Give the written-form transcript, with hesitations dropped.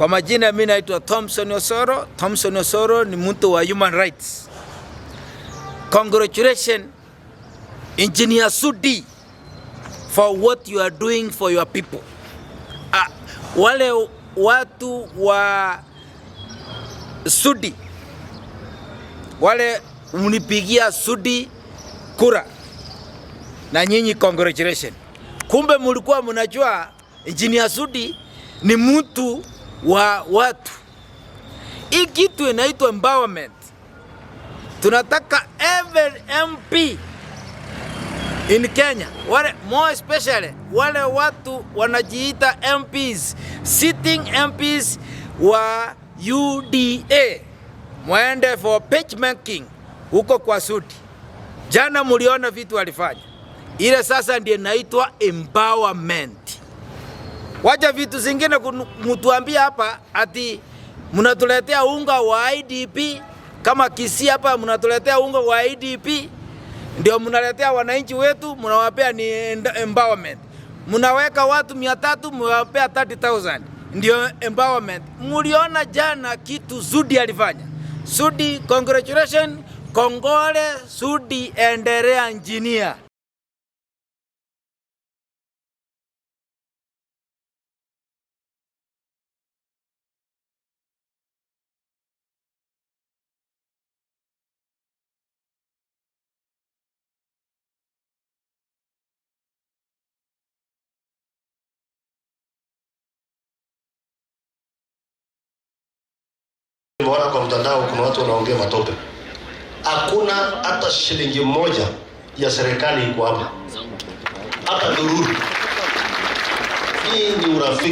Kwa majina mimi naitwa Thompson Osoro. Thompson Osoro ni mtu wa human rights. Congratulations, Engineer Sudi, for what you are doing for your people. Wale watu wa Sudi, wale mlipigia Sudi kura, na nyinyi congratulations. Kumbe mlikuwa mnajua Engineer Sudi ni mtu wa watu. Hii kitu inaitwa empowerment. Tunataka every MP in Kenya, wale more especially wale watu wanajiita MPs, sitting MPs wa UDA, mwende for benchmarking huko kwa Sudi. Jana muliona vitu walifanya, ile sasa ndiye inaitwa empowerment. Wacha vitu zingine mtuambia hapa ati mnatuletea unga wa IDP kama Kisii hapa mnatuletea unga wa IDP, ndio mnaletea wananchi wetu, mnawapea ni empowerment. Mnaweka watu 300, mnawapea 30,000, ndio empowerment. Muliona jana kitu Sudi alifanya. Sudi, congratulations, kongole Sudi, endelea engineer. Nimeona kwa mtandao kuna watu wanaongea matope. Hakuna hata shilingi moja ya serikali iko hapa, hata ndururu. Hii ni urafiki.